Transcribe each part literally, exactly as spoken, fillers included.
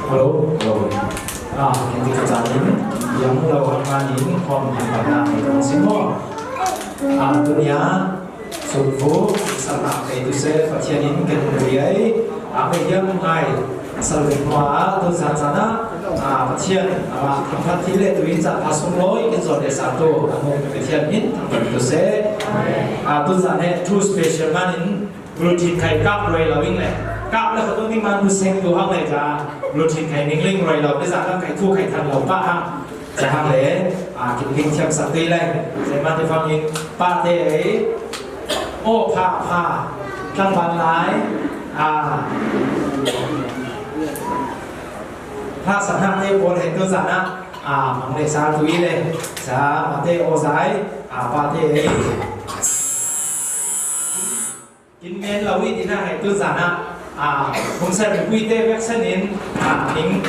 Hello, hello. Ah, kei ti ka chan in, yang lo ang man in, khom yang ba na, ang sim mo. Ah, tunia, sukvu, sana kei tu se, Pathian in kan lui ai, ah, kei yang ngai, salvik mo a, tu sa sana, ah, Pathian, ah, thangphat ti le tu in sa, pasung loi, kin zon de sa tu, ah, mo Pathian in, thangphat tu se, ah, tu sa ne, tu special man in, Bluetooth khai kap roi lo ing le. Kap le khatung ding man bu seng tu hang le ca. Bluetooth khai ning ling roi lo. Ni sa kan khai thu khai than lo pa hang. Ca hang le. A, kin ling thiam sak tui le. Sa man ti fang in. Pa te ei. O pha pha. Tang ban lai. A. Pha sa hang te pon he tu sa na. A, mang le sa tui le. Sa ma te o zai. A, pa te ei. Kin men lo i tina hei tu zana, a, hong sen pui te vek sen in, a, ning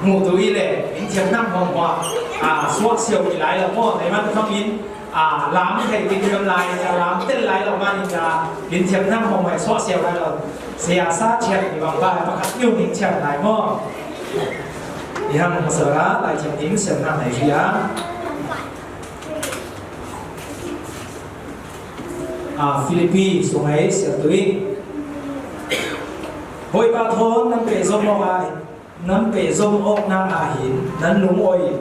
mu tu i le, in thiam nam hong hua, a, suak siau i lai lo mo, nei man fang in, a, lam hei kin thiam lai, a, lam tel lai lo man in, a, kin thiam nam hong hei suak siau lai lo, sia sa thiam i bang ba, pa khat iu ning thiam lai mo. I hang sa ra, lai thiam ning siam nam hei ria. A, Philippi sung ei siam tu i. Bawipa thawn nan pehzom awk a, nan pehzom awknak ah hin nan lungawi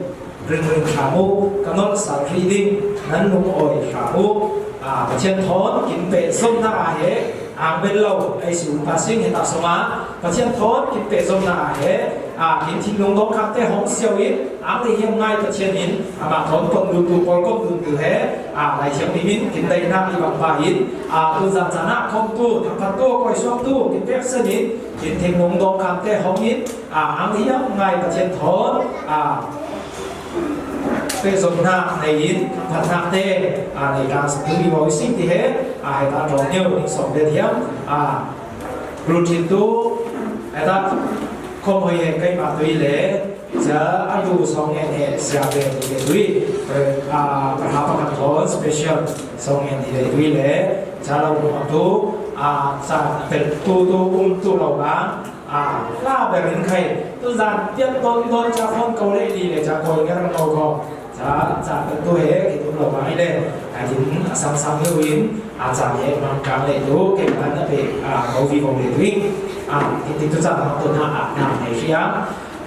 ringring hram uh, ka nolh sal hrih ding nan lungawi hram uh. A, Pathian thawn kin pehzomnak ah he, ang bel lo, ei si um pa sing he ta song a, Pathian thawn kin pehzomnak ah he, a, kin thinlung dawngkhamte hong siau in, ang le hiam ngai Pathian in, amah thawn pon dun tu, pawlkom dun tu he, a, Lai Thiang Lim in, kin daihnak i bang pa in, a, tu zan zan ah khom tu, thangphat tu, koi suak tu, kin pek sen in, kin thinlung dawngkhamte hong in, a, ang le hiam ngai Pathian thawn, a, pehzomhnak nei in, thangphatnak te, a, nei ka tu i bawi sing ti he, a, hei ta tlawng neu, ning sawm bel hiam, a, Ruthit tu, a, ta, khom hoi he keimah tu i le, cia a lu sawng ngen he, sia ve ti he tu i, a, pahra pakhat thawn special sawng ngen ti he tu i le, cia lo tu, a, ca pel tu tu, um tu lo bang, a, la ber in khai, tu zan pian don don ca khon ko le li le ca koi ngar mo ko. Ca, ca tu he, ki tu lo mai le. A din a sang sang lu in, a ca he man kang le tu, ke man na pe, a, ko vi ko le tu in. A, ki ti tu ca ma tu na, a, na ne sia.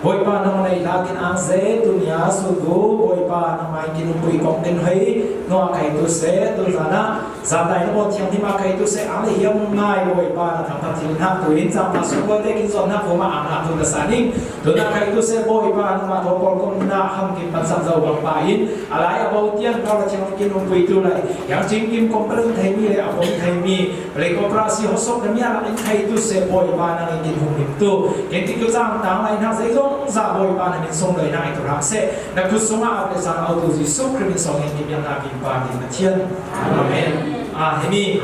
Bawipa nang nei la kin ang ze, tu nia su tu, Bawipa nang mai kin pui kong kin hei, no a kai tu se, tu zan a, Zantai na baw thianghlim ah kai tu seh ang le hiam ngai Bawipa na thangphat thil hnak tu in cangka sungkualte kin zuamhnak vum ah ang hnak tu na sa ding. Tuna kai tu seh Bawipa nangmah thaw pawlkomhnak ham kin pansak zo bangpa in a lai a bo tiang kau le thiang kin umpuitu lai hiang cing kim kong palung theimi le a pom theimi le kong pra si hosok na mialak in kai tu seh Bawipa nang in kin humhim tu kin ti tu cang tang lai hnak zeizong zah Bawipa na min sung lai hnak in tu hrak seh. Na kut sungah a pe sang autu Jesuh Khrih min sawng in kim yang na kim pa din Pathian. Amen. A, himi,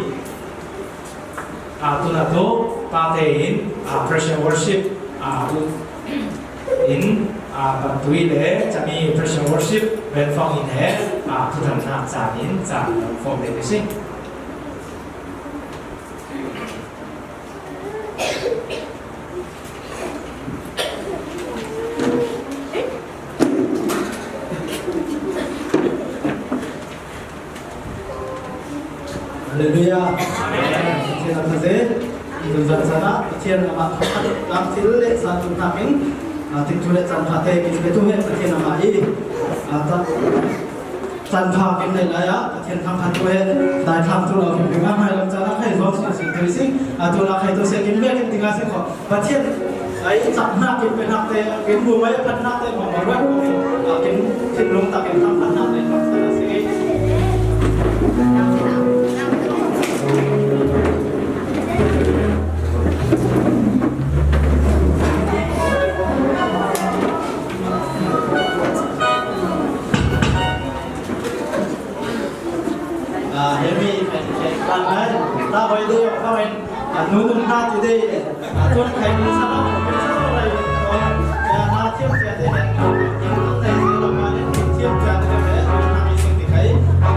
a, tuna tu, pate in, a, praise and worship, a, tu in, a, pan tui le, cami praise and worship, ben fong in he, a, tu tan na, chan in, chan fong le sing. Halleluiah. Amen. Pathian a thaze. Tun zan sana Pathian amah thangphat lam thil le san tun hnakin, a, tikcu le caan phate min pe tu he Pathian amah i, a, ta, Caan pha kan neih lai ah Pathian thangphat tu he daithlam tu lo him him a hmai lam caan ah khai zawn sin sin tu i sing. A tu nak khai tu se kin bia kin tinga sing kho. Pathian ai cak hnak kin pe hnak te kin bu mai phat hnak te mong mong ruat ko. A kin thinlung tak kin thangphat hnak te mong sa si. A hoi dei awk hmangin, a, nunung hna ti dei le, a, cun khai min sa lo, min sa lo lai, a, a, hna thiam cia te le, a, in nei te lo, a, in thiam cia te le, a, hna mi sing ti khai, a,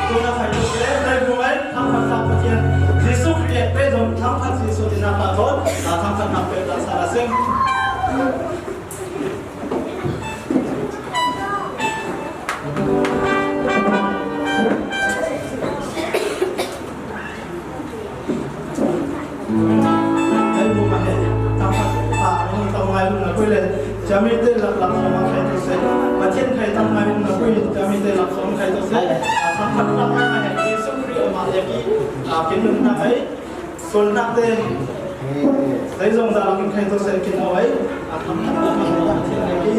Tuna fai tu ke, nai bu ngai, thangkhat sa Pathian, Jesuh Khrih pek zong thangkhat Jesuh tina ka thon, a thangkhat nak pek la sa la sing. Nai bu ngai, thangkhat, a, nung tau Ngai lungna pui le, ciamite laklak sawm khai to se. Pathian khai tang ngai lungna pui, ciamite lak sawm khai to se. A thangphat lak ngai ngai Jesu Khrih amah le ki, a, kin lungna ai, sol nak te. Sai zong da lak in khai to se kin awai. A thangphat lak ngai ngai Pathian le ki.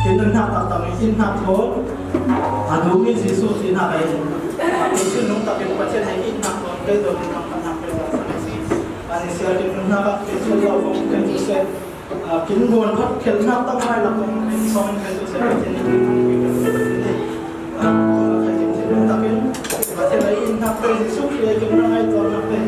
Kin nunhak taktak in hak thawn, a nung in Jesu sin hak a in. Jesu nung takin Pathian hei in hak thawn, kei thawn in hak hak kei thawn sa si. Ani sia kin nunhak a kei thawn lo kong kei thawn se. A, kin guan phat khel hak tak mai lak kong kei thawn kei thawn se. Pathian hei in hak thawn, Jesu Khrist hei kin ngai thawn hak kei.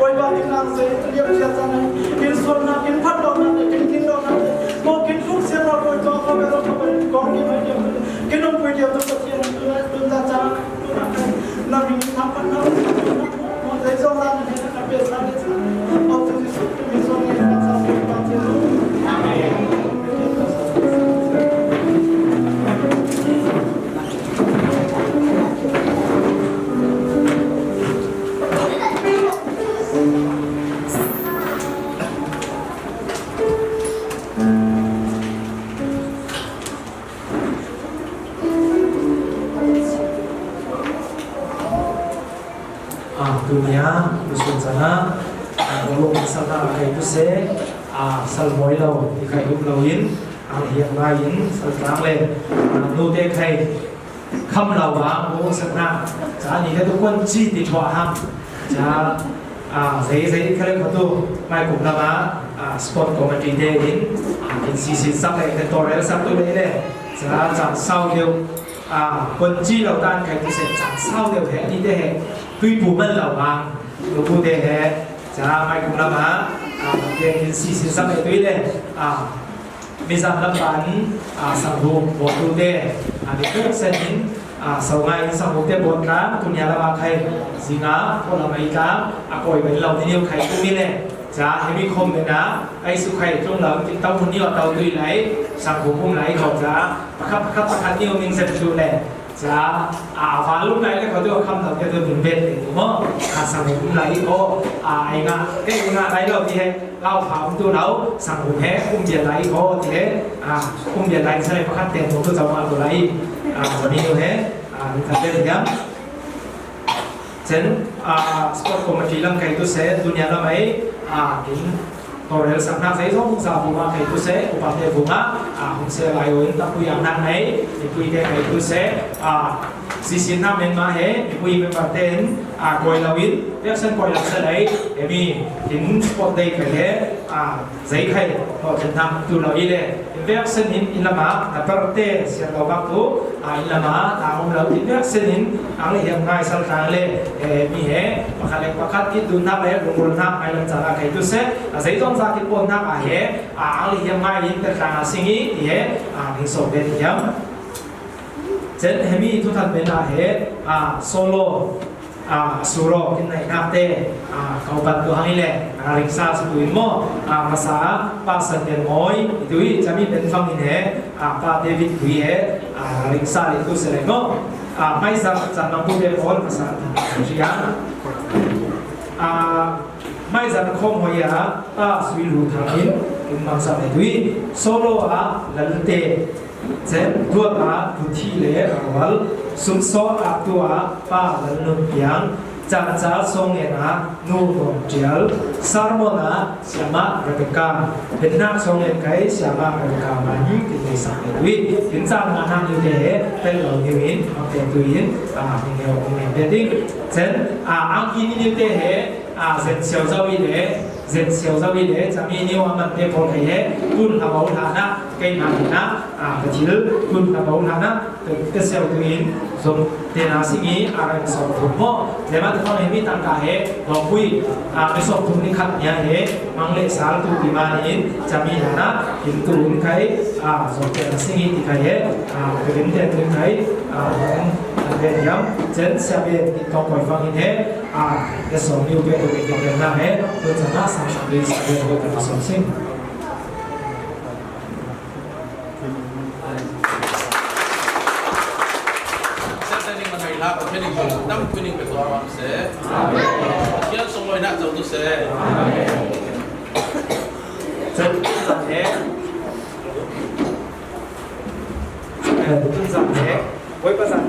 Bawipa, kin nang zei liam cia caan in, kin sualnak, kin phatlonak le kin thinlonak le maw, kin thuk siar lo Bawipa, khuavel khuavel kong kim hai diam, kin nungpui diam tu Pathian tu lai tun ta ca tu na kai na min thang pan na maw, zei zong la na he na pe sa le sa. Au tu Jesu tu mi zong ni na sa Bawipa Jesu. Amen. Ah, tunia, tusun sana, ah, kalau masalah kayak itu se, ah, salmoi lo, ikai dum lo in, ang hiang lai in, saltang le, ah, nu te kai, kham lo a, bu sak na, ca ni le tu kuan ci ti thua ham, ca, ah, zei zei kale ko tu, mai kum lama, ah, sport committee te in, ah, kin si si sak le, kin torel sak tu le le, ca, ca sau deu, ah, kuan ci lo tan kai tu se, ca sau deu he, ni te he, tui bu man lo a, lu bu te he, ca, mai kum lama, ah, te kin si si sak le tu le, ah, Mizam lam pan, ah, sanghum bawltu te, ah, mi tuk sen in, ah, so ngai in sanghum te bawl tlang, tunia lama khai zinga, ko lam ai tlang, a koi ben lo ni niu khai tu mi le. Ca, hemi khom ben a, ai su khai tung lam, kin tau hun niu a tau tui lai, sanghum hum lai ko ca, pakhat, pakhat, pakhat niu ming sem tu le. Ca, a, a, va lum lai le ko tu a kham lo ke tu min bet le tu mo. A, sanghum lai ko, a, ai nga, ke nga lai lo ti he, lau pha um tu lau, sanghum he, um bia lai ko ti he, a, um bia lai sa le pakhat ten tu tu zau ma tu lai. A, zami tu he, a, min khat le diam. Cen, a, sport committee lam kai tu se, tunia lam ai, a, in, Torel sak nak zei zong za bunga kai tu se, upa te bunga, a, hong se lai o in, tapui ang nak nei, mipui te kai tu se, a, sisin nak men ma he, mipui member te in, a, koi lo in, pek sen koi lo se lai, emi, in sport day kai he, a, zei khai, to chen thang tu lo i le, in pek sen in, in lama, na per te, sian lo bak tu, a, in lama, ta hong lo, in pek sen in, ang le hiam ngai sal tang le, e, mi he, pakhat le pakhat, in dun nak le, lungul nak, ngai lam chan a kai tu se, A, zeizong za kin pawn hnak ah he, a, ang le hiam ngai in pek tlang a sing i, ti he, a, min sawm ve ti hiam. Cen hemi thu that men ah he, a, solo, a, suro kin naih hnak te, a, kau pan tu hang i le, a, ringsa si tu in maw, a, masa, pa san pen mawi, i tu i, cami pen fang in he, a, pa David tu i he, a, ringsa le tu se le maw, a, mai zat, zat mang tu te pawl, masa, ria. A, Maizan khawm hoi ah, ta sui lu thang in, in mang sam e tui. Solo ah, lalte, cen, duat ah, duthi le, rawal, sumsaw ah, tu ah, pa, lal nun piang, cangca song en ah, nu nong tial, sermon ah, siama Rebecca, bennak song en kai, siama Rebecca, man, in nei sam e tui. In cang na hang in te he, pel lo niu in, mang te tui in, a, ni neu, ni neu te ding. Cen, a, ang ki ni niu te he, a, zen siau zau i le, zen siau zau i le, cami niu a man te pawl kei he, tun hla bau hla na, kei na hi na, a, ka thil, tun hla bau hla na, ka, ka siau tu in, zong te na sing i, a, reng sawm thum mo, le man te fang he mi tang ka he, lawpui, a, ka sawm thum ni khat nia he, mang le sal tu i man in, cami hla na, in tu in kai, a, zong te na sing i ti kai he, a, ka lim te tu in kai, a, zong te hiam, cen siap e, in tong koi fang in he, A, ka sawm niu pek tuk i ka pek na he, tun sa na sang sang dui sa dui ho ka na sawm sing. Sep te ning man hoi la, Pathian ning hoi la, tam kui ning pek tua wang se. Amen. Pathian song loi na zong tu se. Amen. Sep sa he. Eh, tun sa he. Hoi pa sa.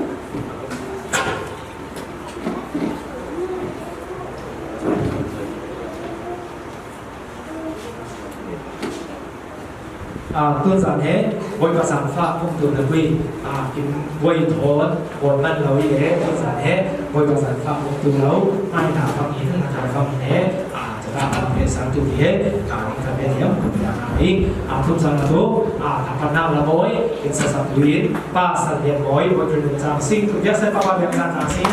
A, tun zan he, Bawipa zan fa kum tu na pui, a, kin buai thawn, buai man lo i le, tun zan he, Bawipa zan fa kum tu lo, mai ta fang in, na ta fang in he, a, ta ta fang he sang tu hi he, a, in ka pe hiam, kum ya na hi, a, tun zan na tu, a, ta pa na la boi, in sa sa tu in, pa sa lian boi, boi tu in zang sing, tu ya sa pa pa lian zang sing.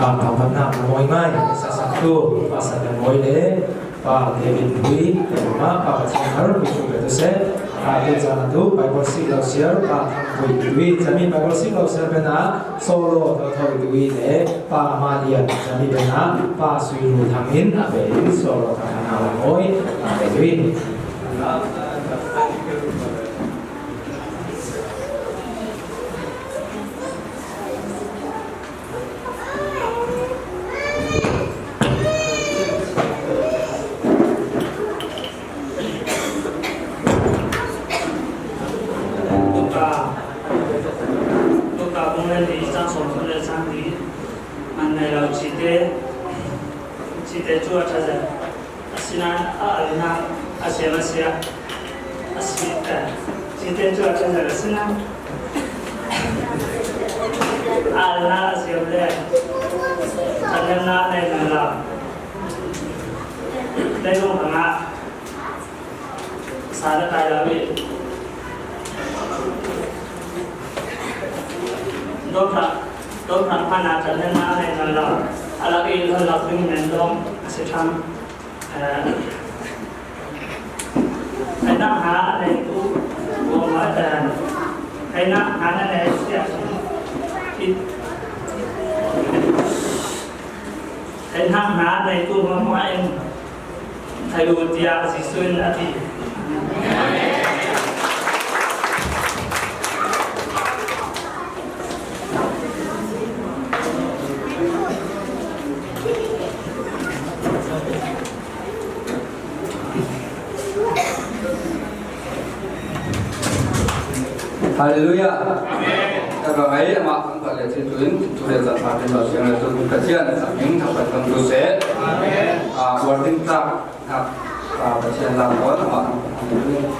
A, phatna mawi ngai, sa saktu, Pastor Mawi le Pa David Hui, Pa Pathian har, mi chu tu se, Ka tu chan a tu Bible sik lo siar pa Thang Pui tu i, chami Bible sik lo siar pen a solo to thoi tu i le pa Ma Lian, chami pen a pa Sui Lu Thang in a pe in solo ka thang a la ngoi a pe tu i. Luka, Luka bung le li chang sawm le chang li man nei lo chite, chite chu a tha zel. Asinain a alna a siam a sia, a si, eh, chite chu a ṭha zel asinain a alna a siam le ṭhathnemna a nei nawn lo. Leilung hrangah sa a kai lo i, dawnghrang, dawnghrang hmanah ṭhathnemna a nei nawn lo. A lak i, a lak ding men dawng a si ṭhang. Aa, hei nak ha nei tu, kong ma ta, hei nak ha na nei sia, i, hei nak ha nei tu ma ma in, thei u tia Jesu in a ti. Hallelujah. Amen. Ka ba ngai ama kan ba le chin tuin, tu le zan pa tin ba siang le tu ka chian sa ming thak pa kan tu se. Amen. Ah, working tak, ah, ah, pa chian la ko ama kan. Hallelujah.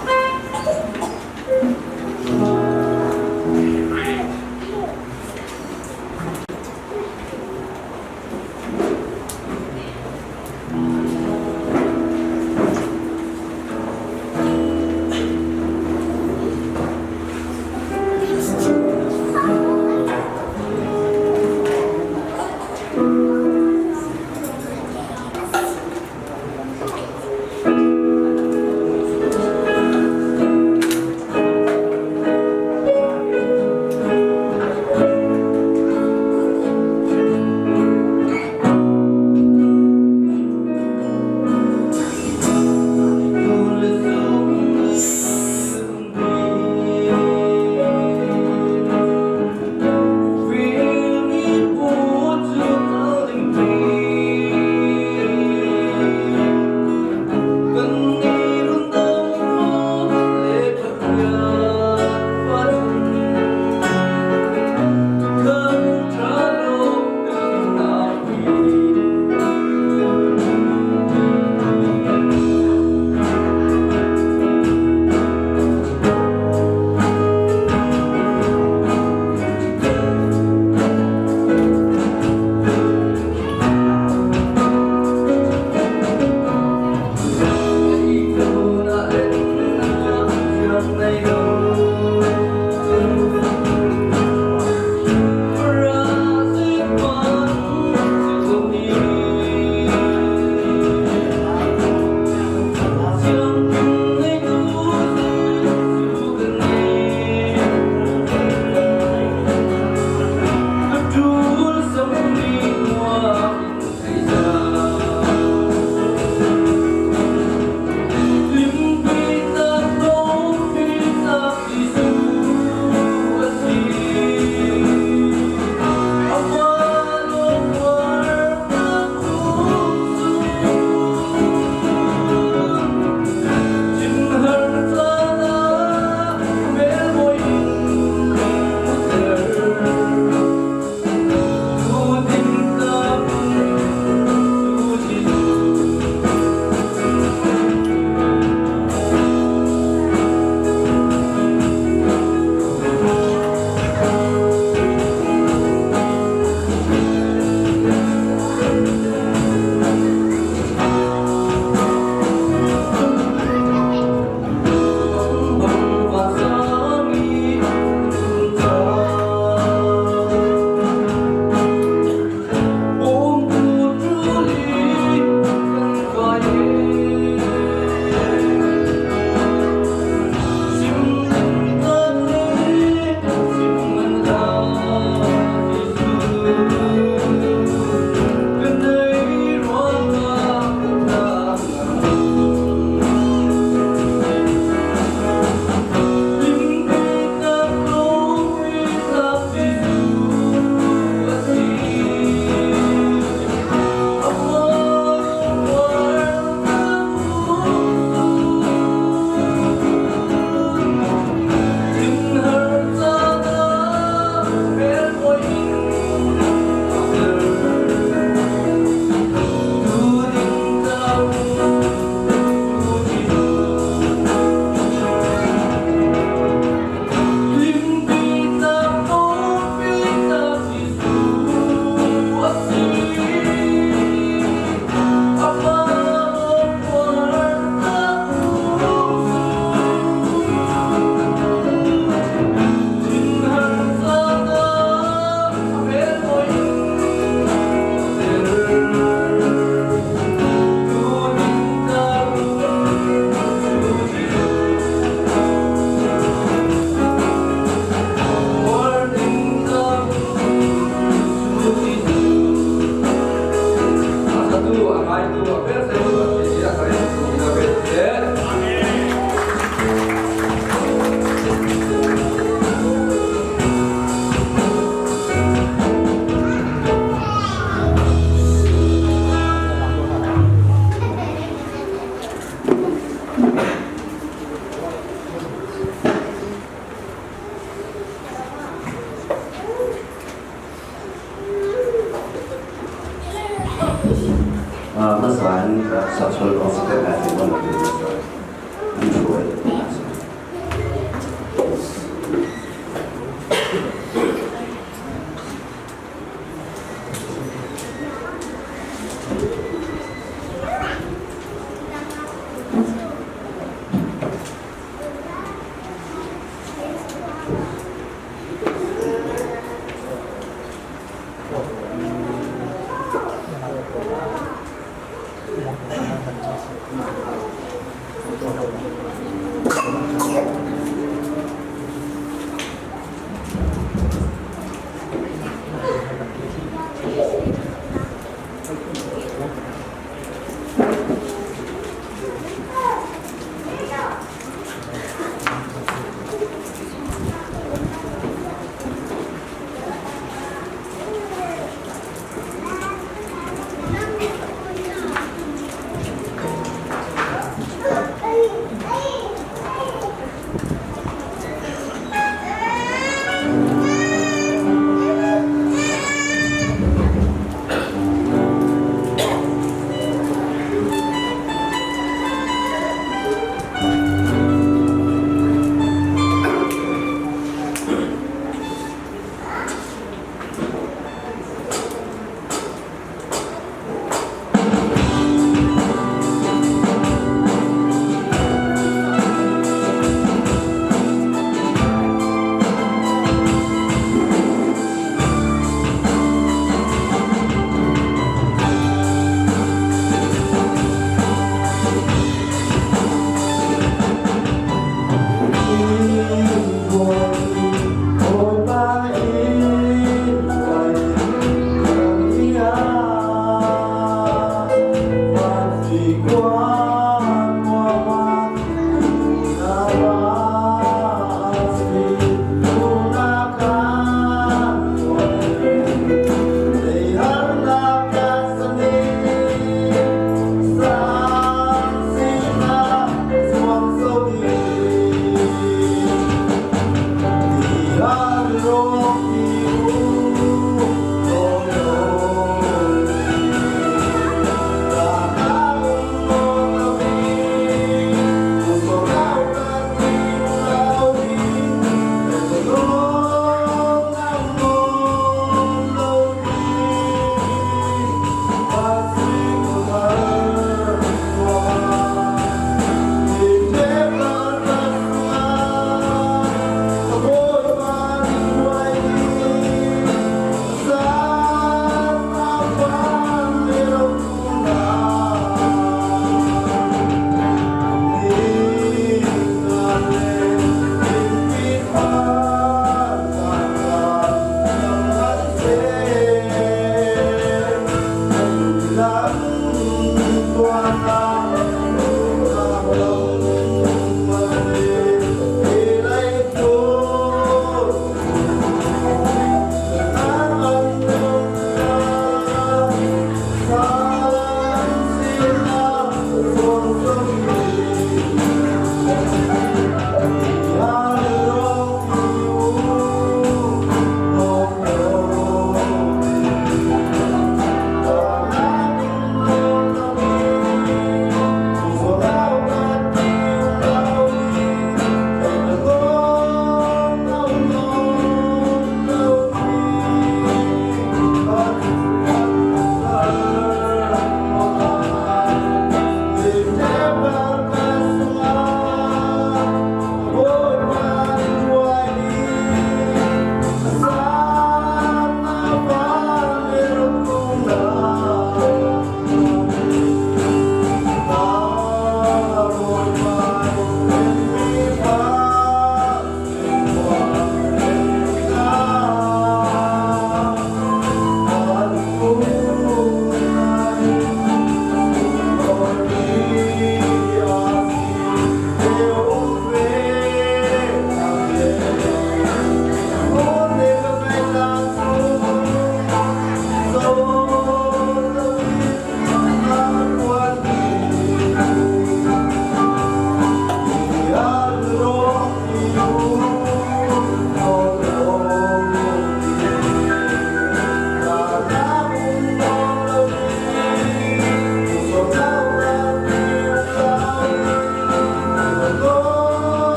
Sexual consequences.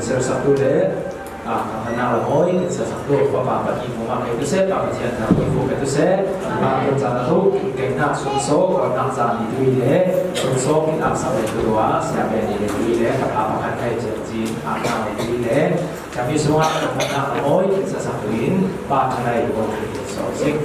Sersaktu le, a, ka phatna la mawi, sersaktu, Fapa pahnih muang kei tu se, Pa Pathian na pui fu kei tu se, Pa Pathian na tu, kei na sun so, ko na sa ni tu le, sun so, ki na sa le tu wa, sia be ni le tu le, ka pa pa kan kai chen chin, a na le tu le, kami sunga ka phatna la mawi, sersaktu in, Pa Thalai ko so sik.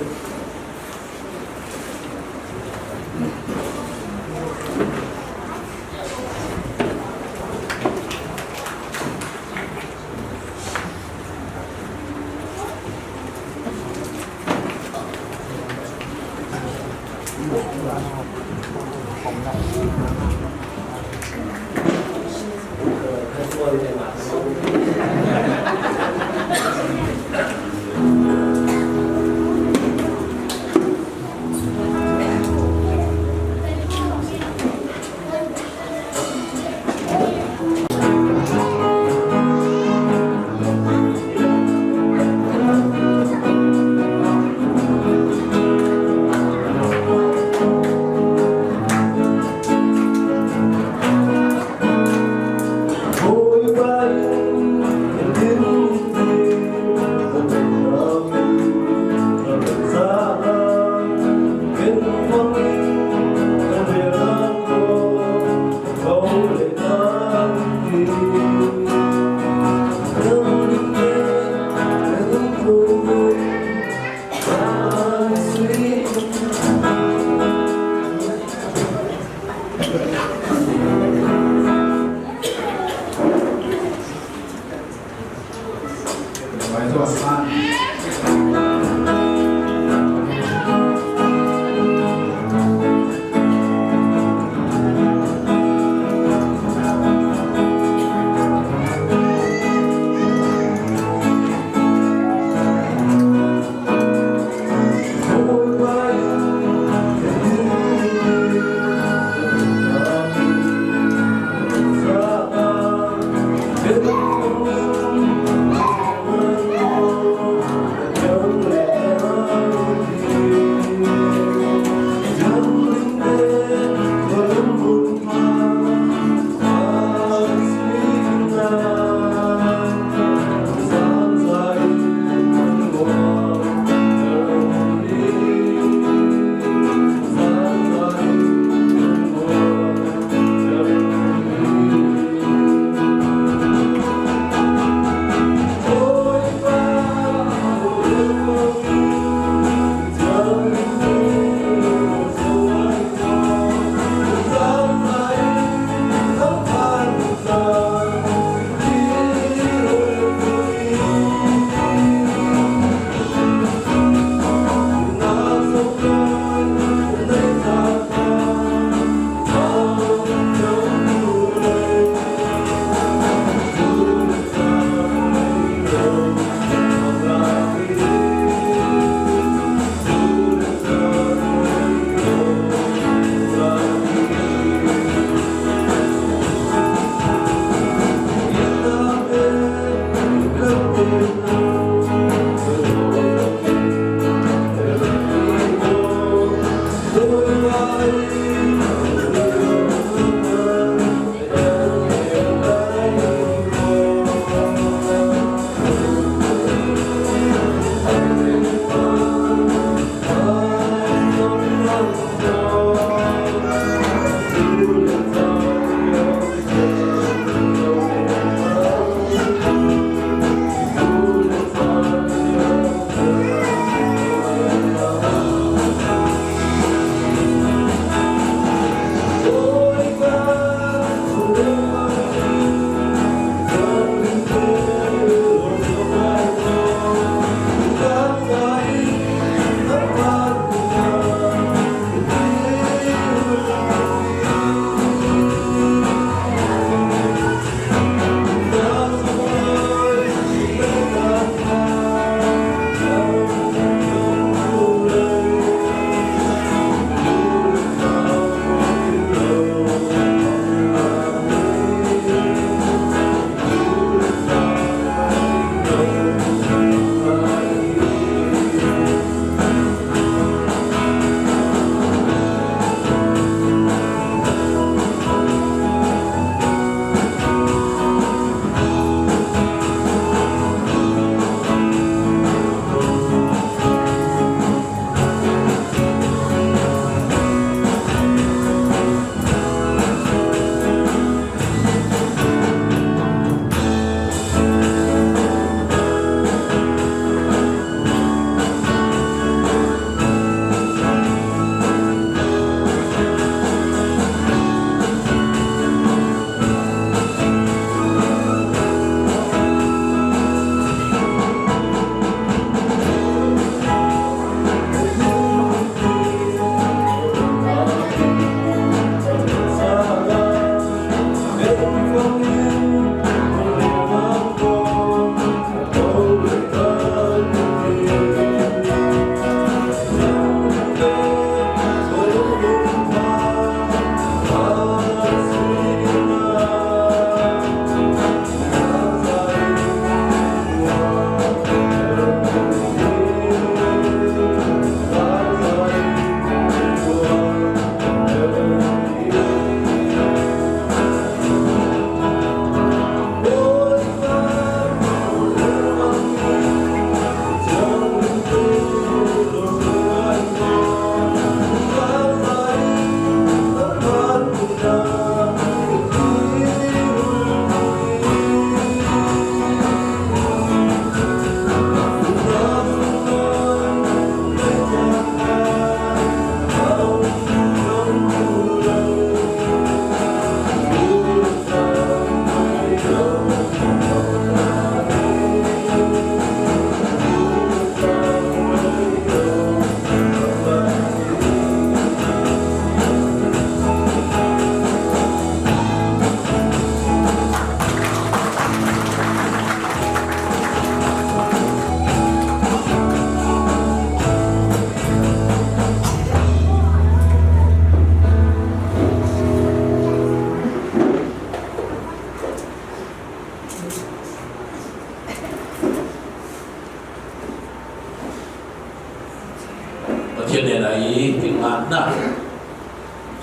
Na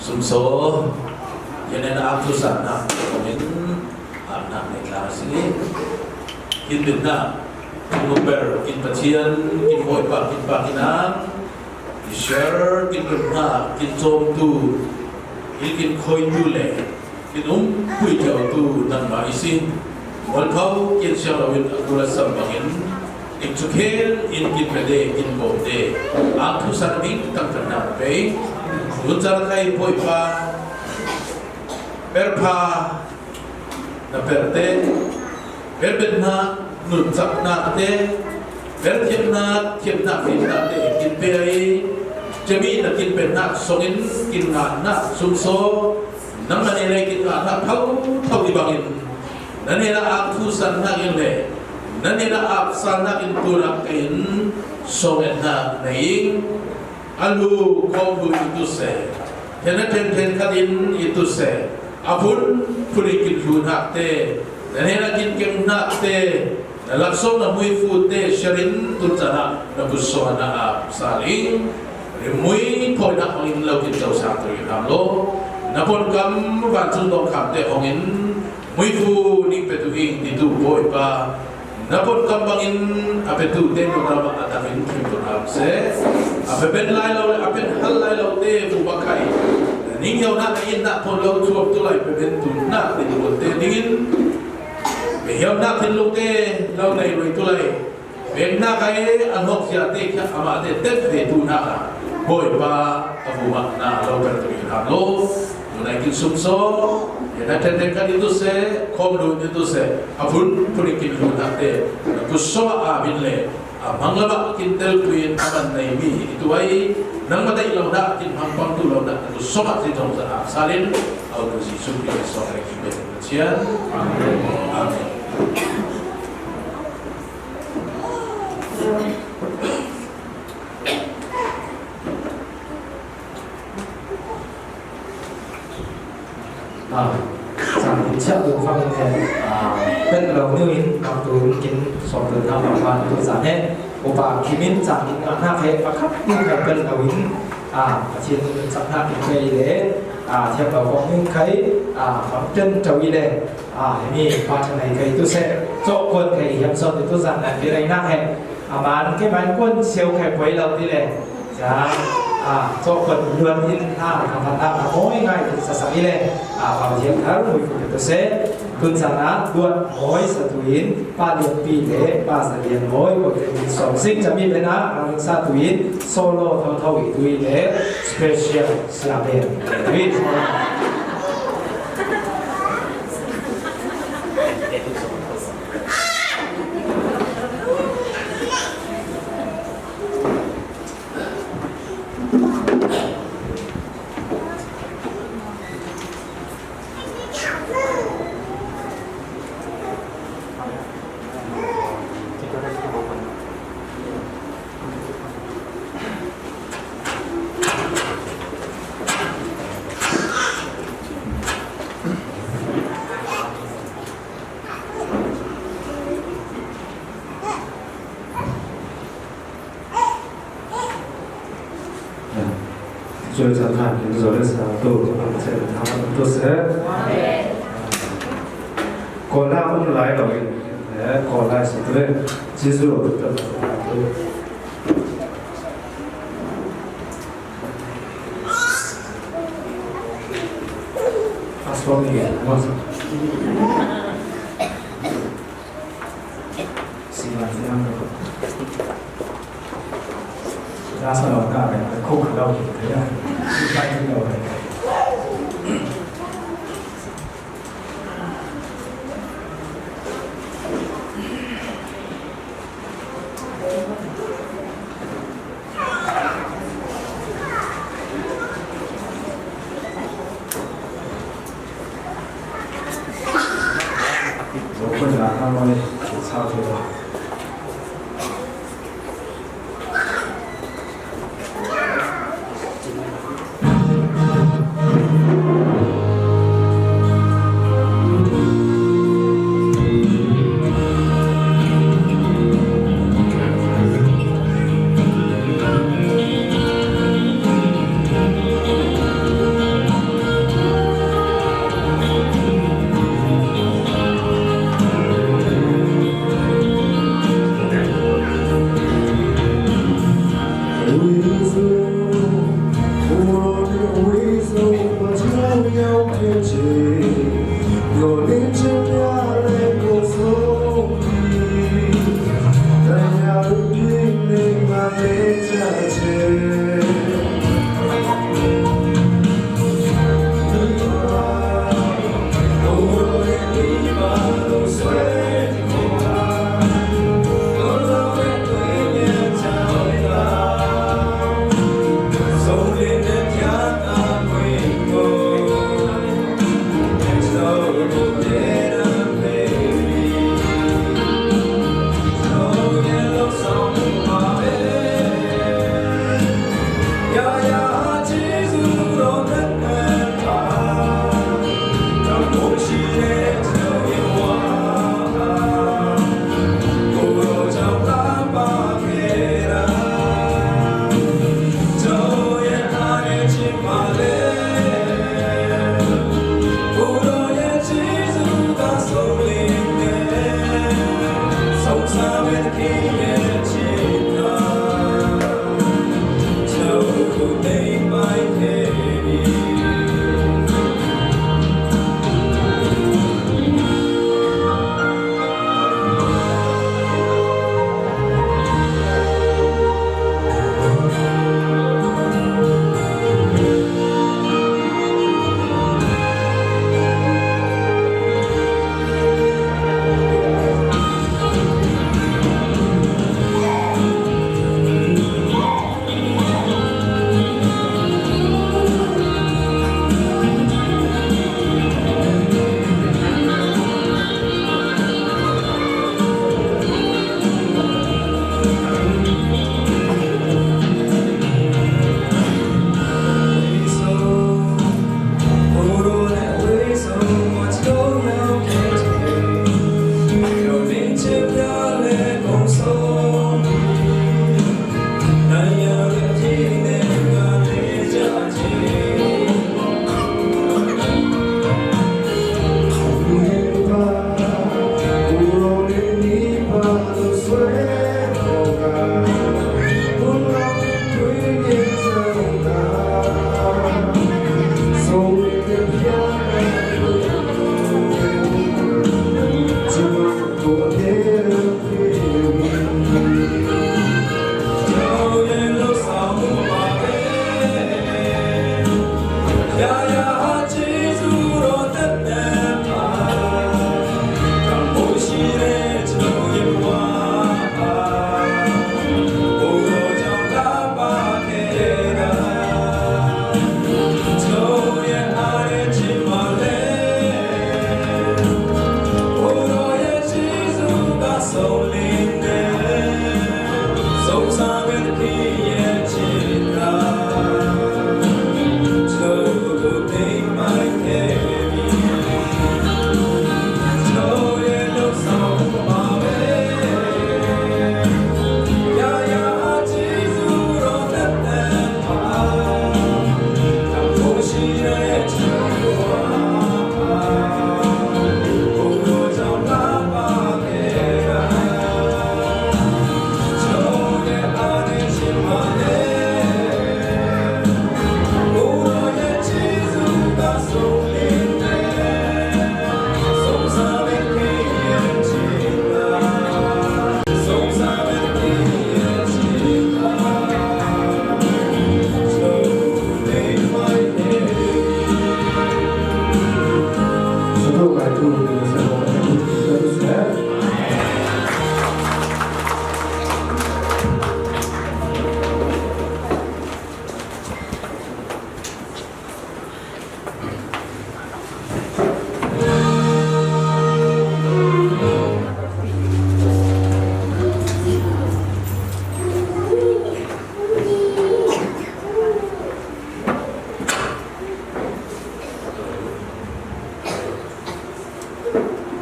sumso, yan na ak thu san na, komin, na ne klasi, kin bin na, nuber, kin Pathian, kin Hoipa, kin Pa, kin Ang, kin Ser, kin Kum na, kin Chom tu, kin, kin Khoi tu le, kin um pui jauh tu nangmah i si. Mualpho kin siang lo in a kula sam bangin, kin cukhel in kin pede, kin bawmte, ang thu san ding tangtan na pei. Nun car kai Bawipa, perpha na perte, perbenna, nunchaknate, perthiamna, thiamna, fimnate kin pe ai. Cemi na kin penna songin kin ngahna sumso, nang na nei lai kin ngahna thau thau i bangin, na nei la ak thu san na in le, na nei la ak san na in tu na in song en na nei. A lu khawm lu i tu se, thena then then khat in i tu se, a phun phun i kin lu nak te, na nei la kin keng nak te, na laksawng na muifu te siarin tun cana na kut sawh na ap saling, rimui phoinak hongin lo kin co sang tu in ham lo. Na pon kam vancung dong kham te hongin, muifu ning petu ing ti tu Bawipa, na pon kam bangin a petu te no ram a takin kim tu ham se. A pe ben lai lo le, a pen hal lai lo te bu bakai, na ning yau na na in na pon lo chuak tu lai pe ben tu na ni tu te dingin, Mihiam nak thinlung te lo nei rui tu lai. Pek nak ai an hok sia te kia ama te tet ve tu nak a. Bawipa a bu mak na lo per tu in ham lo. Tu nai kin sum so. Ya na ten ten kan itu se, kom lu itu se. A phun phun kin lu nak te. Na ku so a bin le. A mang la mak kin tel tu in a man nei mi itu ai. Nang ma dai lo nak kin mang pang tu lo nak. Na ku so mak ti tong sa a salin. Au tu si sum kin so ai kin bet. Amen. Amen. A, chan in chiah ding fangin he, a, pen lo niu in, a, tu in kin sawm dun na bang ban tu zan he, upa Kim in chan in a hnak he, pakhat ding he pen lo in, a, Pathian in chan hnak in he i le, a, thiam lo kong in khai, a, bang ten tau i le, a, hemi pa thanai khai tu se, cawh kuan khai hiam sawm tu zan na ti lai nak he, a, man ke man kuan siau khai puai lo ti le, Ca, a, cawhpawt luat in, a, thangthang, a, a mawi ngai in sasak i le, a, Pathian thar muifu pe tu se, tun caan ah luat mawi sa tu in, Pa Lian Pi le Pa Za Lian Mawi, Pathian in sawm sing cami pen ah, rang sa tu in, solo thotho i tu i le, special sia pen tu in. Cuai caan hna kin zoh le sa tu, a chen hna tu se. Kawl lai um lai lo in, eh, Kawl lai si tu le, Jesuh tu tu. A suam ni, a suam.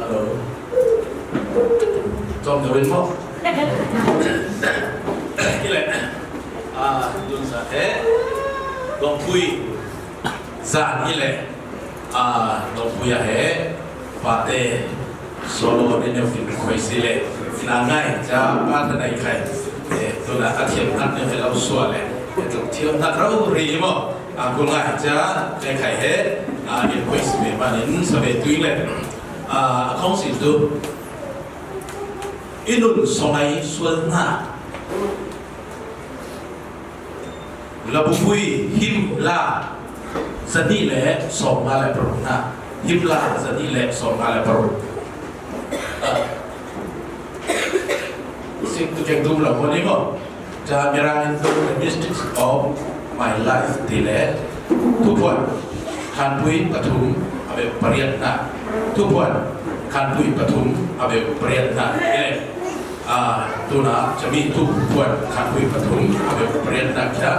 Hello. Tawm deuh in maw? Hi leh. Ah, tun zan he Lawmpui zan hi leh. Ah, Lawmpui ah he pate solo in a fin khoi si leh, fin a ngai ca pa ta nai khai. Eh, tun a thiam ngat ne he lo sua leh, eh, tluk thiam ngat rau ri maw? A kul ngai ca, e khai he, A, in kuis me manin sa ve tu le. A, a kong sin tu. I nun song ai sual na. Labubui him la zani le song nga le paruk na. Him la zani le song nga le paruk. A, sik tu keng tu la mo ni mo. Ca Mirang in tu The Mystics of My Life ti le Thuphuan khanpui pathum a bek pariat na. Thuphuan khanpui pathum a bek pariat na. Ile, a, tuna cami Thuphuan khanpui pathum a bek pariat na kia,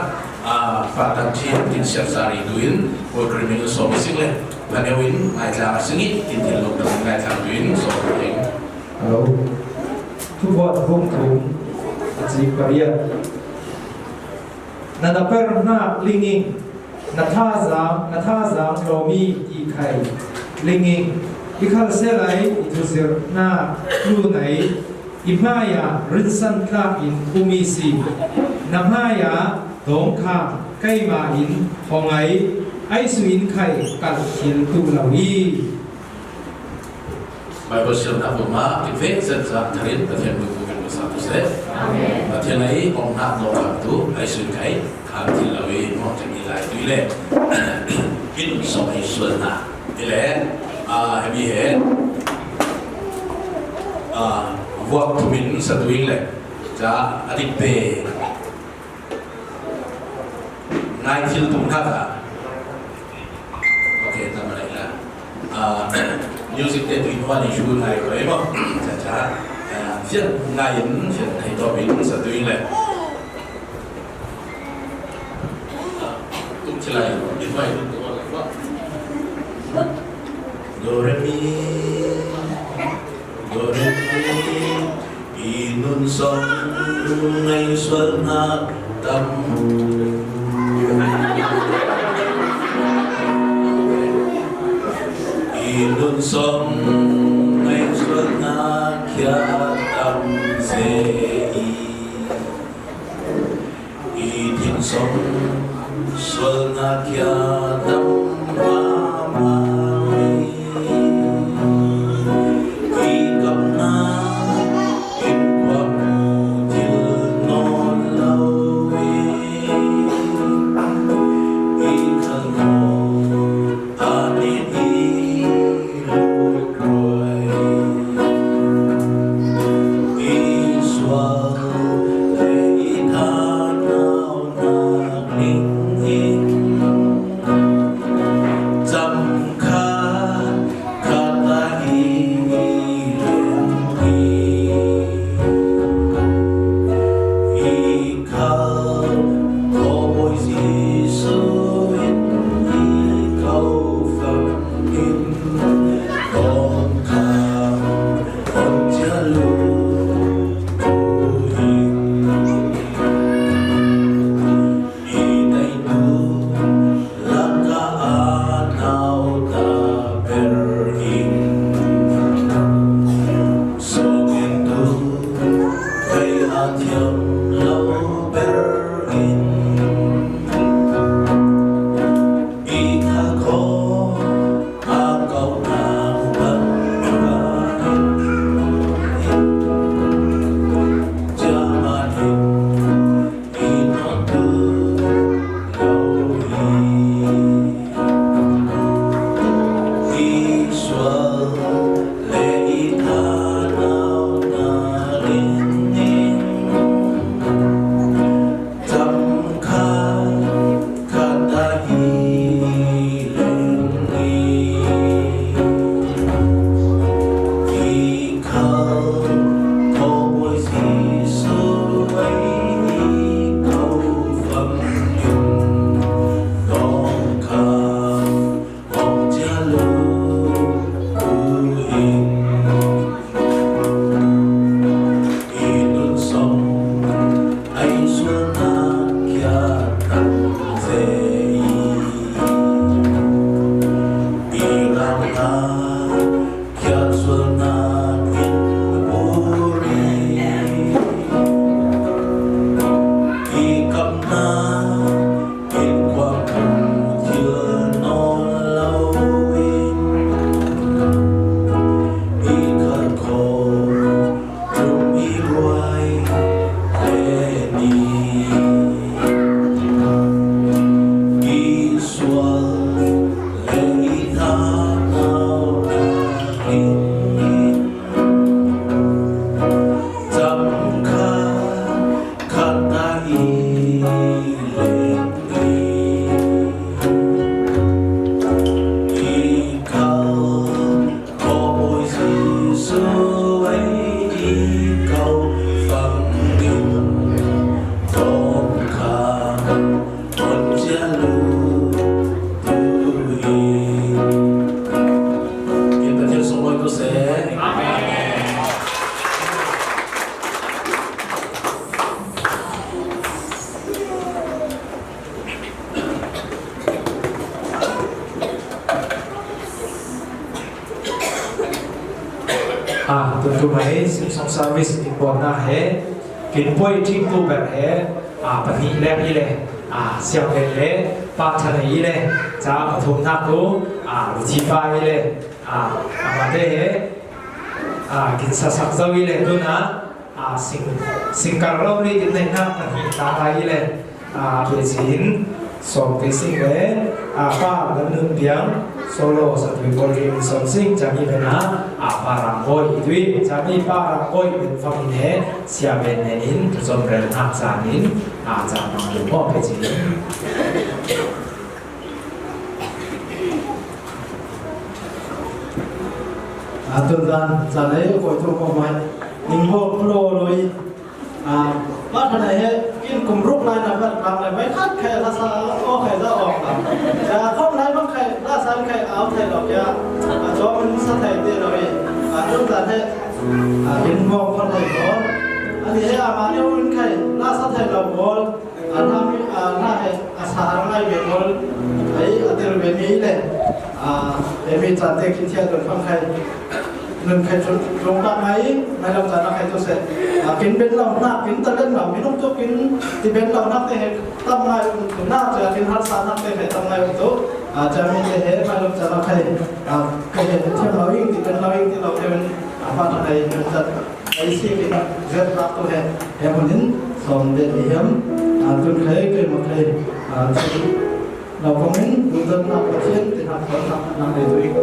a, Father Chin in siap sari tuin, World Criminal Song sing le. Laneu in ngai tlang a singi in thil lok dang ngai tlang tuin song tuin. Hello. Thuphuan hung thum a cik pariat. Na na per na linging, na thazang, na thazang lomi i khai linging, i khal selai i thuzir na lu nai, i hmaya rinsan tlak in umi si, na hmaya dong khang keima in hongai, ai su in khai kal thil tu lo i. Bible siamna puma, ki veng zat zat tharin, Pathian bu bu kan bu sa tu se. Amen. Pathian ai ong na no kan tu, ai sun kai, kan thil lo i, mo kan i lai tu le. In song ai sual na. I le, a, hemi he. A, vuak thumin sa tu le. Ca, adik pe. Ngai thil tung hak a. Ok, tama lai la. Ah, music te tu in huan in shu ngai ko emo. Cha cha. Ah, fian ngai in, fian ngai to bin sa tu in le. Ah, tung chilai, in huai tung tu lai ko. Do re mi. I nun song ngai sual na tam. I nun song ngai sual na kia tam se i. I thin song sual na kia tam mama i. I kam na in kuak thil non lo i. I khal ko a ni i lut ruai. I sual le i thanau nak ning in cham khat khat a i lem i. I khal Khawbawi Jesu in i kau fam in kong kham kong cia lu tu in i dai tu laka a nau A, tutu mai Simsong service in buatna he, kin poi thingtu ber he, a, pahnih lek i le, a, siam len le, pa Thanei i le, cha pathum nak tu, a, Ruchipa i le, a, a, mate he, a, kin sasak zo i le, tuna, a, sing, singkar lo ni kin nei nak pahnih ta i le, a, Pecin, Sawm Pecin le, a, pa Lam Nun Piang, solo, Satui Paul Kim Sawm Sing, chami bena, a, pa Rang Boy, i tui, chami pa Rang Boy, ben fam in he, sia ben nen in, tu zom rel nak chan in, a, chan mang lu mo Pecin. A, tun dan, chan ei, koi tu ko mai, ning bo lo lo i, A, pa Thanei he, kin kum ruk lai na ber tang le, mai khat khai la sa, o khai za o ka. Ya, khom lai bang khai, la san khai, au khai lo ya. A, cho min sa khai te lo e. A, tun ta he, a, kin mo khat khai lo. Ani he, a, ma ne un khai, la sa khai lo bol. A, na mi, a, na he, a, sa har ngai be bol. Ai, a, tel be ni le. A, e mi chan te kin chia don bang khai. Nun khai chun, chun tak mai, mai lam chana khai tu se. A, kin ben lam na, kin ta ben lam, minung tu kin ti ben lam nak te he, tam ngai um tu na, cha kin har sa nak te he, tam ngai um tu. A, cha mi te he, mai lam chana khai. A, khai he, chem lau ing, ti ben lau ing, ti lau te ben. A, pa ta khai, ben chat. Ai si kin, zet tak tu he, he mun in, som de mi hem. A, tun khai, khai ma khai. A, tu, lau kong in, tu zet na, pa chien, ti na, pa na, nang de tu ing.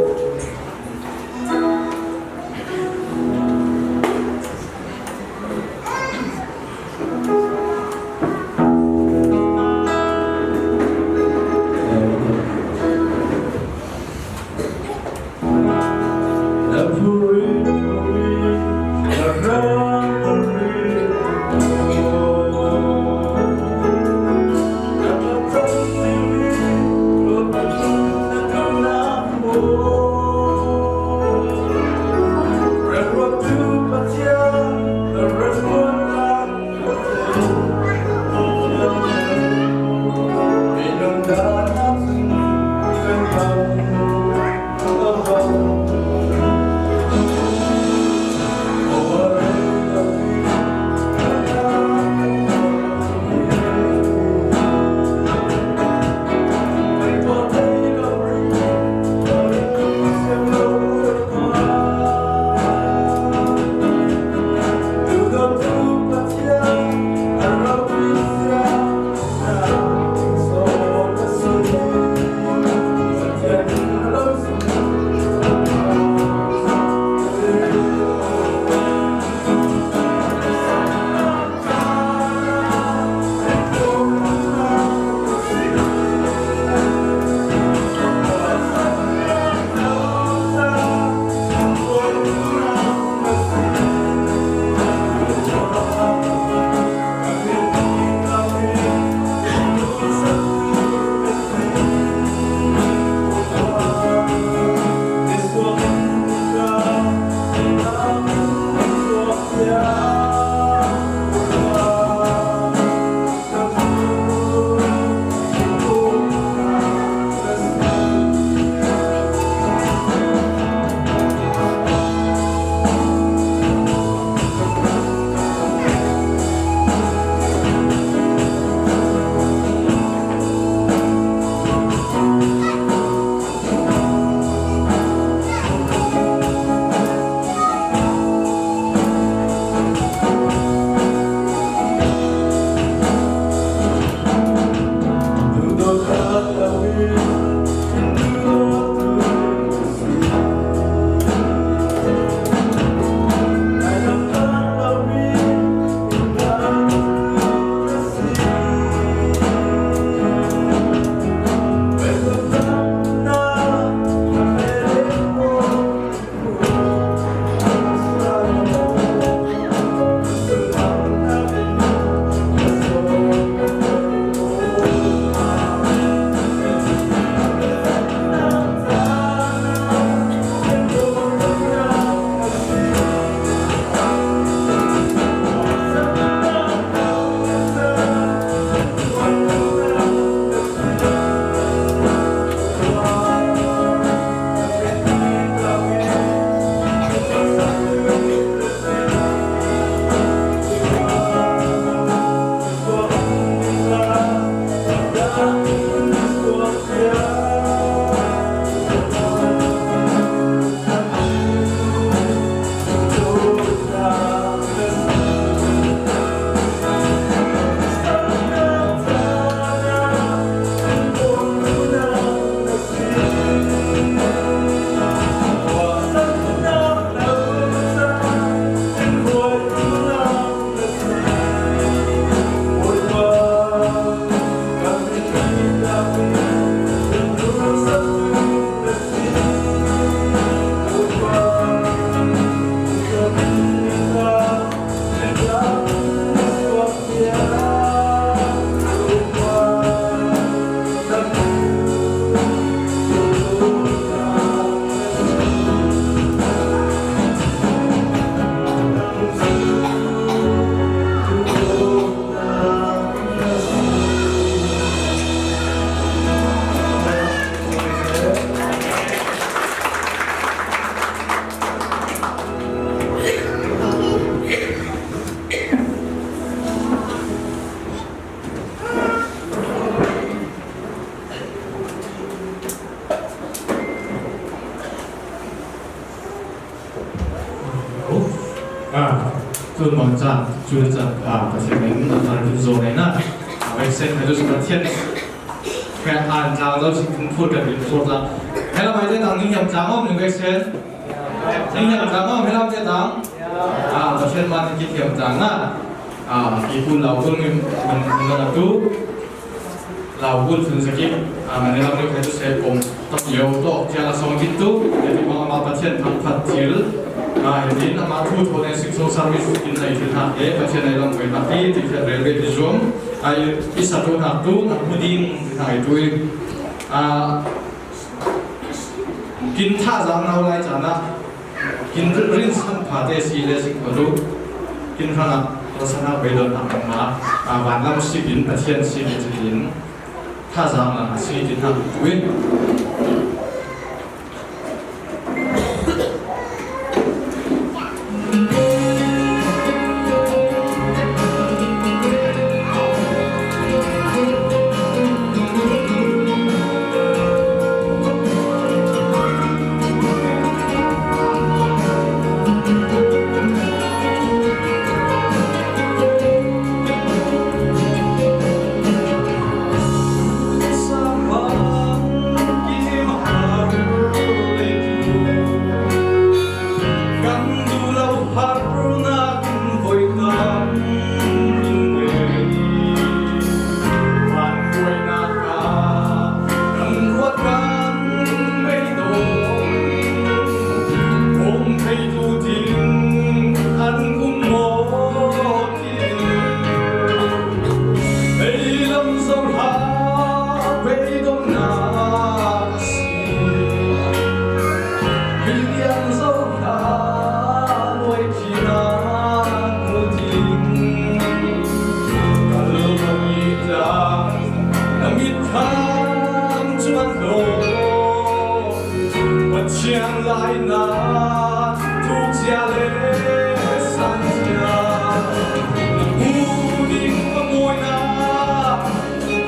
A, tun bang chan, tun chan, a, Pathian min a thar kin zo nei na. A, veksen kha tu Pathian. Kha an tlang zo si kin phut kan kin phut la. Hela mai te tang ning hiam tlang om ning veksen. Ning hiam tlang om hela te tang. A, Pathian man kin hiam tlang na. A, ki kun lau kun min, min, min na tu. Lau bul thun sa kik, a, mani lam ri khai tu se kong tak yo to, tia la song kik tu, ya ti bang ama Pathian thang phat thil, a, ya ti ama thu tho ne sik so service kin nai thil hak e, Pathian nai lam koi hak ti, ti kha railway ti zuam, a, i sa tu hak tu, na hu ding ti hak i tu i, a, kin tha zang nau lai chan a, Kin rin san phate si le sik pha tu. Kin hrang a, la san a beidon a ma, a, van lam sik in, Pathian sik in, sik in. Tha zang la a si tin hak tu in. Pathian laina, thuk zia le san zia, na hmu ding a mawina,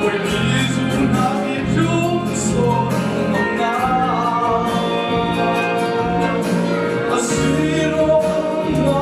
koi ti zumna i tlum sawn mawina. A si rawh lo.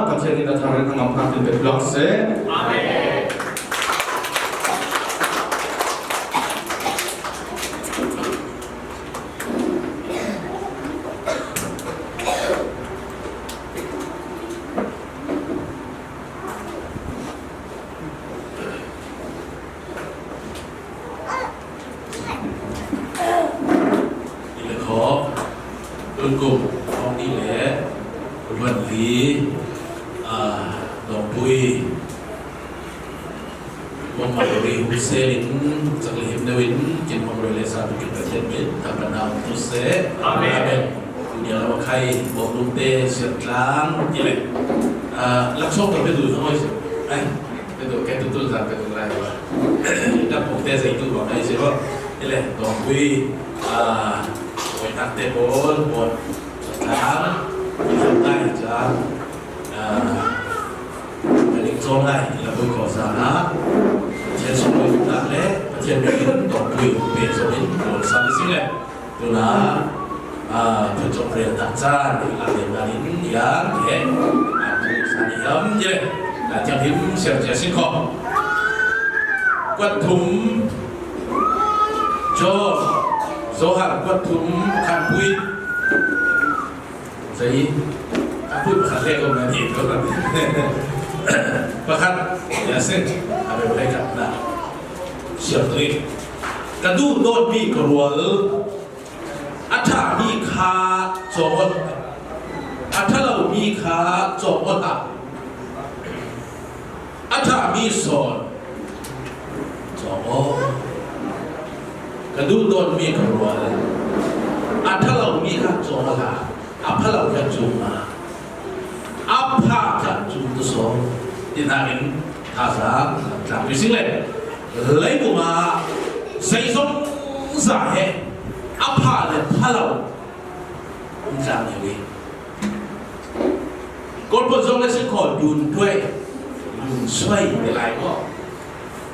Pathian in a thar in a ngam hak in bek lang se. Amen. Kum hong ni le, kum hong li, a, Dawngpui, kum hong li hong sel in, sak le him deuh in, kin hong roi le sa tu kin Pathian min, ta pan hong tu se. Amen. Amen. Nia la khai, bawk lum te, siam tlang, ti le. A, lak sawk ta pe du hong oi se. Ai. Te tu, ke tu tu zan ke tu lai wa. Dam pung te zai tu wa kai si wa. Ele, Dawngpui, a, oi tak te bol, bol. Zan, zan tai zan. A, ka dik zong lai, ila bui ko zan a. Pathian sung bui tak le, Pathian bui Dawngpui, bui zong in, bol sa le si le. Tuna, a, Phunchawk rel tak chan, a, rel dan in, yang, he, a, tu san i ham, ye, a, thianghlim siam cia sin kho. Kuat thum, Jo, Johan kuat thum, khat pui. Zei, khat pui pakhat le ko na ni, ko na. Pakhat, ya se, a, be, be, khat na. Siam tu i. Ka duh dawt mi ka rual. A ṭha mi kha cawng aw hlah. A ṭha lo mi kha cawng aw hlah. A ṭha mi sawn cawng aw. Ka duh dawt mi ka rual. A ṭha lo mi kha cawng aw hlah. A pha lo kha cawng aw hlah. A pha kha cawng tu sawn. Ti hna in thazaang tlang tu sing le. Leivung ah zeizong zah he a pha le pha lo um tlang hi. Kawlpawt zong le si kho dun tuai, dun suai ti lai ko.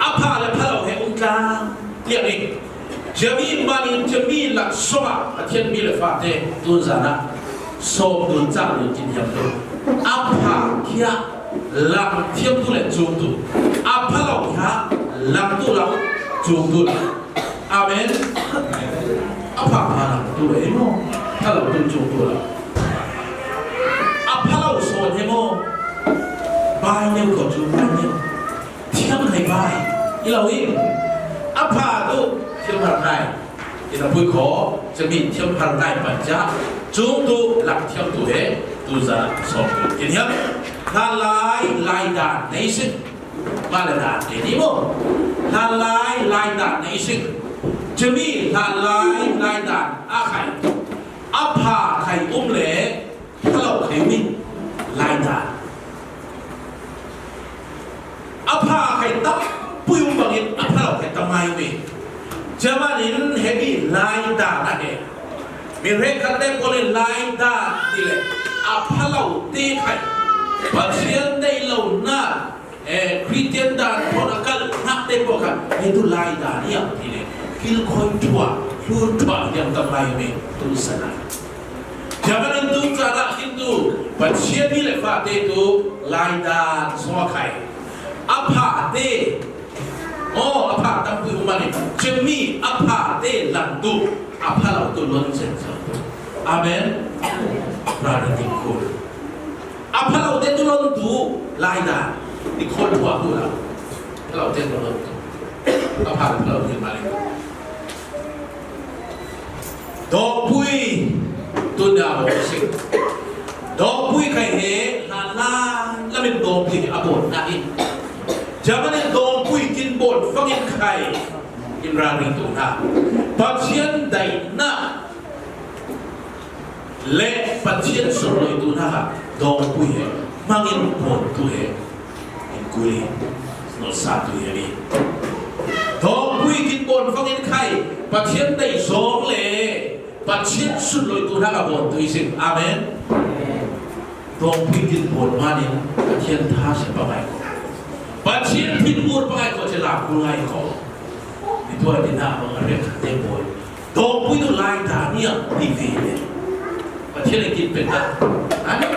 A pha le pha lo he um tlang tiang hi. Cami manin cami laksawng ah Pathian mi le fate tun zan ah sawm dun cang dun kin hiam tu. A pha khia lang thiam tu le cung tu. A pha lo khia lang tu lo cung tu. Amen. A pha pha lang tu le mo. Pha lo tu cung tu lo. A pha lo sawn he mo. Bai neu ko cung bai neu. Thiam hai bai. I lo in. A pha tu thiam hai bai. Ina pui kho, cami thiam phar ngai pan cia, cung tu lang thiam tu he, tu zan sawm tu. Kin hiam, hlanlai lai dan nei sing, ma le dan nei ni mo. Hlanlai lai dan nei sing, cami hlanlai lai dan a khai, a pha khai um le, pha lo khai mi lai dan. A pha khai tam pui um bangin a pha lo khai tam ngai mi. Camanin he mi lai dan a he. Mi hre khat le pawl in lai dan ti le a pha lo te khai. Pathian dei lo na, eh, Christian dan pawl a kal nak te pawl khat. He tu lai dan i ang ti le. Kilkhoi thuah, hlun thuah hiam tam ngai mi. Tu sana. Camanin tu caan ah khin tu Pathian mi le fate tu lai dan sawng a khai. A pha te, aw, a pha tam pui um a ni. Cami a pha te lang tu a pha lo tu lon zen zo. Amen. Ra na ting kul. A pha lo te tu lon tu lai dan. Ti khol thuah tu la. Pha lo te tu lon tu. A pha lo pha lo te ma le. Dawngpui tun dah a bawl a si. Dawngpui khai he hlan hlan lamin dawngpui a bawl hna hi. Camanin dawngpui kin bawl fangin khai in ralring tu hna. Pathian daihnak le Pathian sunloitu hna kha dawngpui he hmangin bawntu he in kul i nolh sa tu he mi. Dawngpui kin bawn fangin khai Pathian dei zawng le Pathian sunloitu hna kha bawntu i si. Amen. Dawngpui kin bawn manin Pathian tha si pangai ko. Pathian thin ur pangai ko, cila kul ngai ko. Ni tuai ni na bang a riak khat te bawi. Dawngpui tu lai dan i a ti ve le. Pathian in kin pek ta. Amen.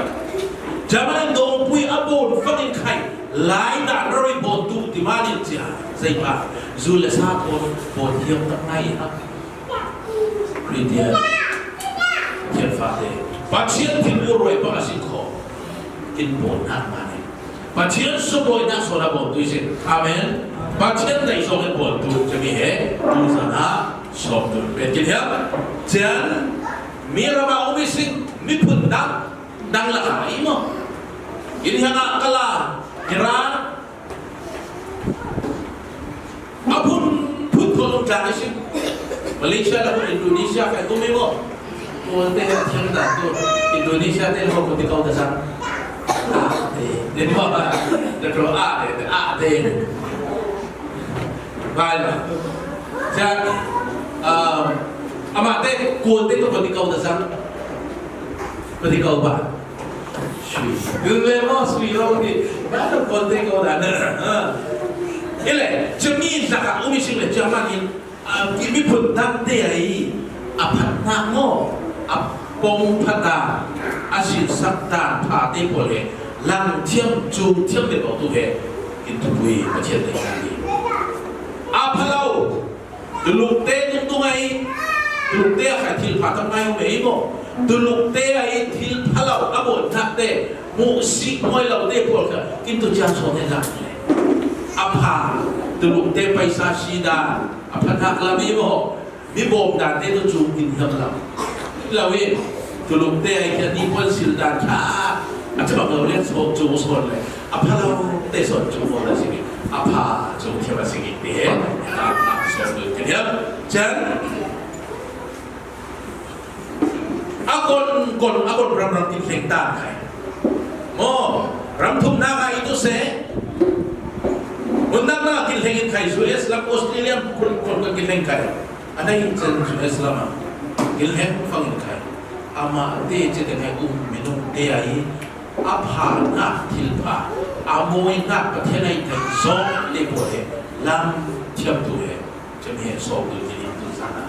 Camanin dawngpui a bawn fangin khai lai dan rori bawn tu ti manin cia. Zei pa, zu le sa bawn, bawn hiam tak ngai ha. Christian. Pathian fate. Pathian thin ur roi pa a si kho. Kin bawn nak manin. Pathian sumbawinak sawn a bawmtu i si. Amen. Pathian daih zong in bawmtu cami he tu zan ah sawmtu pek kin hiam? Cian Mi rama um i sing, miphun dang, dang lak a i maw. Inn hiang a kal a, Iran, a phun phun khol um tlang i sing. Malaysia la phun Indonesia kai um i maw. Ko te a thiam dan tu, Indonesia te lo ko ti kau ta sang. A te, te maw, te ko a te, te a te. Bai la. Cia, um, amah te, ko te tu ko ti kau ta sang. Ko ti kau ba. Sui. Gun le maw sui lo ni. Ba lo ko te ko da na. Ha. I le, cumi zak a um i sing le cia man in, a, i miphun dang te a i, a phat nak maw, a pong phat a, a sinsak dan pha te pawl he, lang thiam, cung thiam le lo tu he, in thupui, Pathian te kan i. A pha lo, Tuluk te tung tung a i, tuluk te a khai thil pha tam ngai um e i maw. Tuluk te a i thil pha lo a bawl nak te, mu si ngoi lo te pawl kha, kin tu ciang sawn e lak le. A pha, tuluk te paisa si dan, a pha nak lam i maw. Mi bawm dan te tu cung in hiam lam. Lo i, Tuluk te a i kia ni puan sil dan kha. A cibang lo le so cung sawn le. A pha lo te sawn cung sawn a si. A pha cung thiam a si te. A pha sawn tu te hiam. Cian. A kon kon a kon ram ram kin hleng dan khai. Maw, ram thum nak a i tu se. Mun nak na kin hleng in khai U S lam Australia kun kon kin hleng khai. A dai in cen U S lam a. Kin hleng fang in khai. Amah te ci te ngai um minung te a i, a pha nak thil pha, a mawi nak Pathian a i thei zawk le pawl he, lam thiam tu he, cem he sawk tu ti in tu zan a.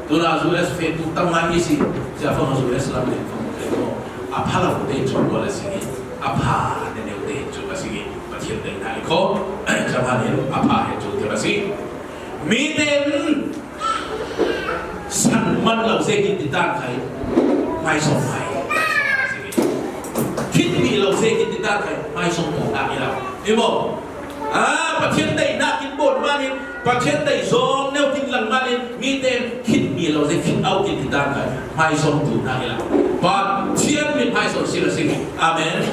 Tu na U S fe tu tam ngai i si, cia fang U S lam le fang te ko, a pha lo te cu ko la si, a pha ne neu te cu la si, Pathian te na i ko, cem ha ne a pha he cu te la si. Mi te San man lo se kin ti tan khai, mai song mai. Khit mi lo se kin ti tan khai, mai song ko ta i lo. I maw. A, Pathian dei na kin bot manin, Pathian dei zong neu kin lang manin, mi te khit mi lo se khit au kin ti tan khai, mai song tu na i lo. Pathian min mai song si la si. Amen.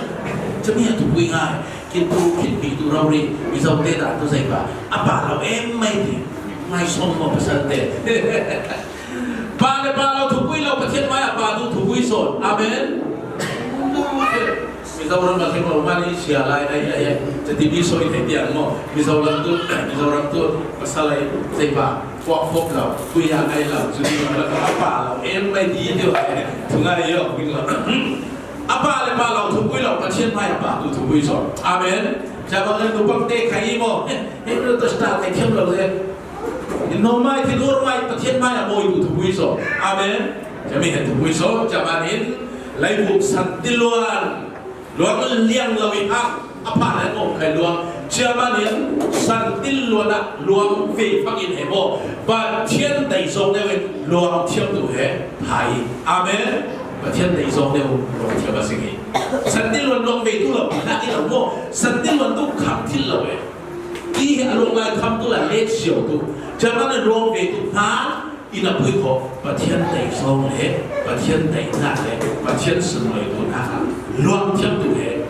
Cumi a tu pui ngai. Kin tu, kin pi tu rau ri, Mizo te dan tu zei pa. A pa lo em mai ti. Mai som mo pasal te. Pa le pa lo thupui lo, Pathian mai a pa tu thupui son. Amen. Mizoram a theng lo mani sia lai ai ai ai. Jadi bi soi thei tiang mo. Mizoram tu, Mizoram tu pasal ai zei pa. Kuak fop lo. Kuya ai lo. Jadi lo a pa lo em mai ti tu. Tungai yo, kin lo. A pa le pa lo thupui lo, Pathian mai a pa tu thupui zo. Amen. Cia bang le nupang te khai i maw. He, he, no to sta khai thiam lo le. No mai thi nur mai Pathian mai a moi tu thupui zo. Amen. Cia mi he thupui zo, cia manin. Lai bu san ti luan. Luang liang lo i hak. A pa le ngom khai luang. Cia manin. San ti luan a luang ve fak in he maw. Pathian dai zong ne ve luang thiam tu he. Phai. Amen. Pathian dei zong deuh luang thiam a si hi. Santil luan luang vei tu lo, na i lo maw. Santil luan tu kham thil lo e. Ti hi a luang lai kham tu la let siau tu. Cia man a luang vei tu hna, i na pui kho, Pathian dei zong le, Pathian dei na le, Pathian sun lo tu na. Luang thiam tu he.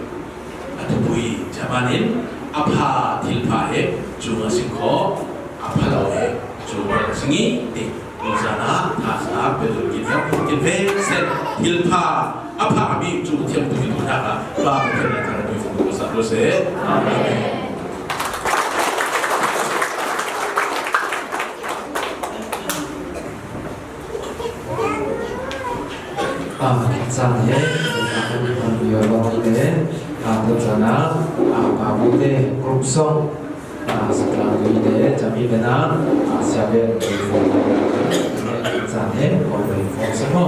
A thupui, cia manin, a pha, thil pha he, cung a si kho, a pha lo he, cung a si ngi, ti. Tuzan ah thazang ah Peter kin hiam kin veng sen thil pha a pha mi cu thiam tu in hna kha pa Pathian na thar mi fung ko sa ko se. Amen. Ah, cang he, ah, ah, ah, ah, ah, tuzan ah, ah, pa bu te, group song. Ah, Satlangtui te, Cami bena, ah, Siaben, Chan he, Kawlbe, Kawlsamo.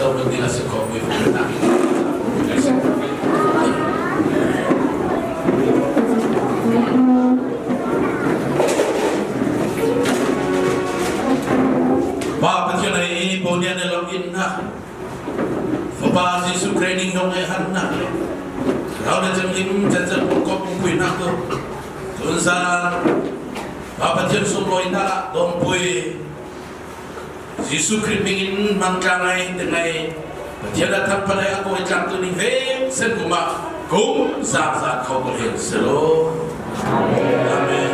Lo ding a si khawm mi. Pa Pathian a i po nia ne lo in na. Fapa Jesu Khrih ning yong e han na. Rau le chang lim chen chen pun kop pun pui na ko. Tun sa Pa Pathian sum lo in na la dong pui. Jesu Khrih hmingin mangtlang ngai te ngai. Pathian a thangpaih a koi tlangtu ning veng sen kum ah kum zangzang kho ko hen se lo. Amen.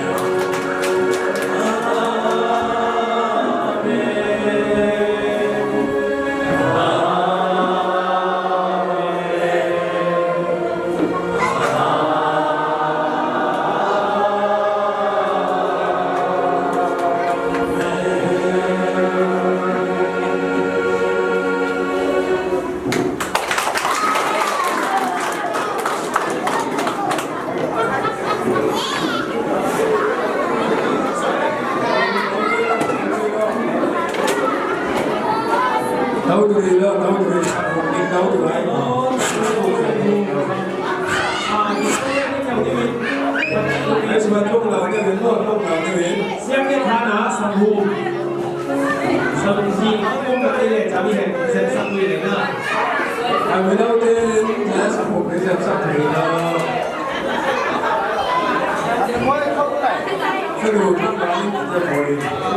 Tau tu ri lo, tau tu ri, tau tu ri. Ai, sima tung lau ne rin lo, tung lau ne rin. Siang ne thana sang hu. Sang si, tung lau ne le, chami hen, sen sang hui le na. Ai, mi lau ne rin, na sang hu, ne sen sang hui na. Sa hu, tung lau ne, tung lau ne.